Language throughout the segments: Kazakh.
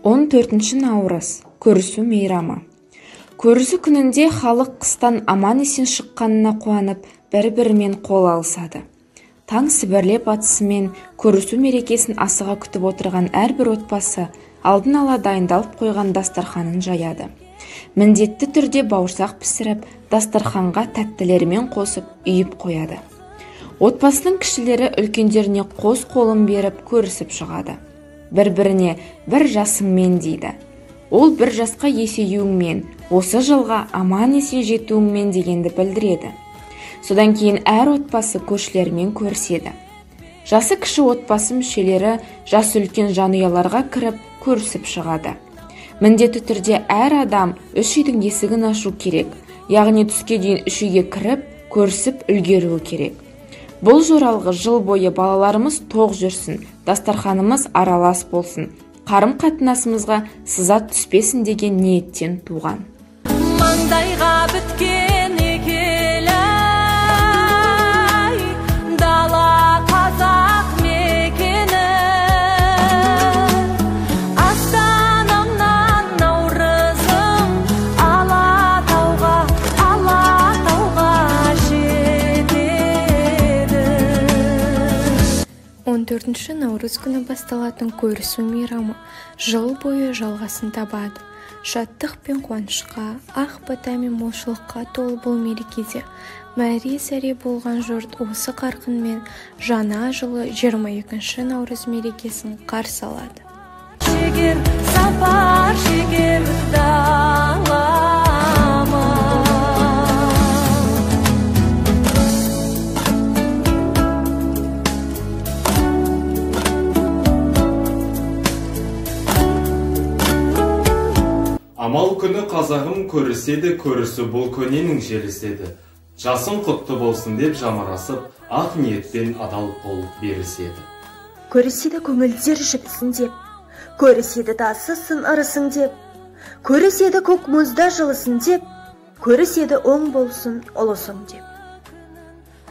14 наурыз көрісу мейрамы. Көрісу күнінде халық қыстан аман-есен шыққанына қуанып, бір-бірімен қол алысады. Таң сібірлеп атысымен көрісу мерекесін асыға күтіп отырған әрбір отбасы алдын ала дайындалып қойған дастарханын жаяды. Міндетті түрде бауырсақ пісіріп, дастарханға тәттілерімен қосып үйіп қояды. Отбасының кішілері үлкендеріне қос қолын беріп көрісіп шығады. Бір-біріне бір жасыңмен дейді. Ол бір жасқа есеюіңмен, осы жылға аман-есен жетуіңмен дегенді білдіреді. Содан кейін әр отбасы көршілерімен көріседі. Жасы кіші отбасы мүшелері жасы үлкен жанұяларға кіріп көрісіп шығады. Міндетті түрде әр адам үш үйдің есігін ашу керек, яғни түске дейін үш үйге кіріп, көрісіп үлгеруі керек. Бұл жоралғы жыл бойы балаларымыз тоқ жүрсін, дастарханымыз аралас болсын, қарым-қатынасымызға сызат түспесін деген ниеттен туған. Маңдайға біткен екел ай, дала қазақ мекені. Астанамнан наурызым Алатауға, Алатауға жетеді. 14 наурыз күні басталатын көрісу мейрамы жыл бойы жалғасын табады. Шаттық пен қуанышқа, ақ бата мен молшылыққа толы бұл мерекеде мәре-сәре болған жұрт осы қарқынмен жаңа жылы 22 наурыз мерекесін қарсы алады. Шегер, сапар шегер далама. Амал күні қазағым көріседі, көрісу бұл көненің желіседі. Жасың құтты болсын деп жамырасып, ақ ниетпен адал қол беріседі. Көріседі көңілдер жіпсін деп, көріседі тасысын ырысын деп, көріседі көк мұзда жылысын деп, көріседі оң болсын ұлысың деп.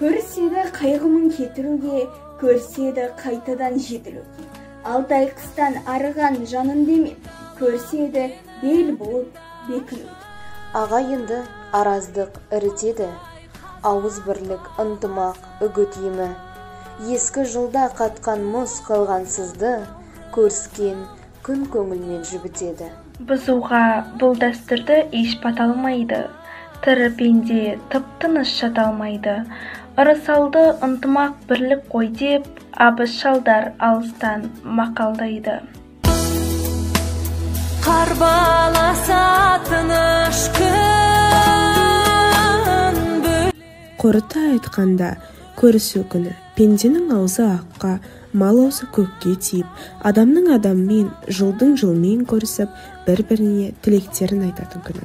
Көріседі қайғы мұң кетіруге, көріседі қайтадан жетілуге. Алты ай қыстан арыған жанын демеп, көріседі бел буып бекінуге. Ағайынды араздық ірітеді, ауыз бірлік, ынтымақ, үгіт емі. Ескі жылда қатқан мұз қалған сызды, көріскен күн көңілмен жібітеді. Бұзуға бұл дәстүрді еш бата алмайды, тірі пенде тып-тыныш жата алмайды. Ырыс алды ынтымақ бірлік қой деп, абыз шалдар алыстан мақалдайды. Қарбаласа тыныш күн. Қорыта айтқанда, көрісу күні пенденің аузы аққа, мал аузы көкке тиіп, адамның адаммен, жылдың жылмен көрісіп, бір-біріне тілектерін айтатын күні.